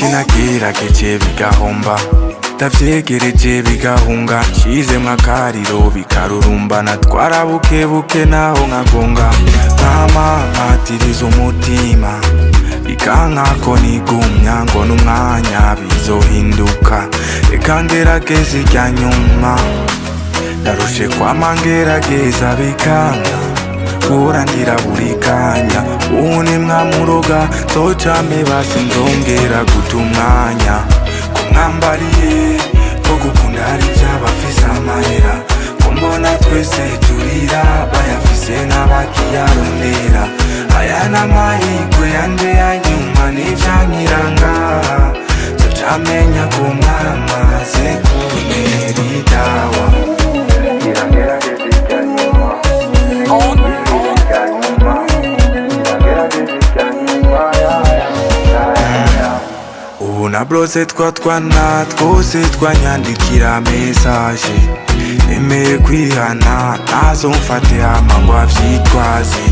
Kenshi nagerageje bigahomba, ndavyegereje bigahunga, nshizemwo akariro bikarurumba, natwara bukebuke naho nkagonga, nkama nkatiriza umutima bikankako nigumya ngo n'umwanya bizohinduka. Reka ngerageze irya nyuma, ndarushe kwama ngerageza bikanga, guhora buri kanya. Ubu ni mwamuroga nzocame basi nzongera guta umwanya ko mwambariye ko gukunda hari ivy'abafise amahera, ko mbona twese turira bayafise n'abakiyarondera. Aya n'amahirwe yanje ya nyuma n'ivyankiranga, nzocamenya ko mwamaze kuntera idawa. Ngerageze irya nyuma, irya nyuma, ngerageze irya nyuma, ya, ya, ya, ya. Ubu na brose twa twana twose twanyandikira message, nemeye kwihana ntazomfate hama ngo avyitwaze.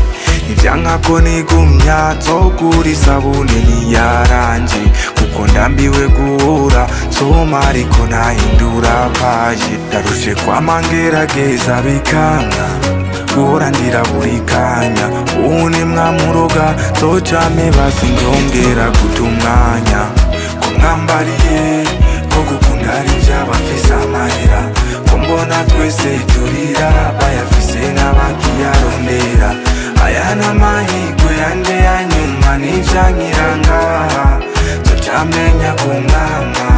Nivyanka ko nigumya nzogura isabune niyaranje, kuko ndambiwe guhora nsoma ariko ntahindura page. Ndarushe kwama ngerageza bikanga, guhora ndira buri kanya. Ubu ni mwamuroga nzocame basi nzongera guta umwanya ko mwambariye ko gukunda ari ivy'abafise amahera, ko mbona twese turira bayafise n'abakiyarondera. Aya n'amahirwe yanje ya nyuma n'ivyankiranga, nzocamenya ko mwama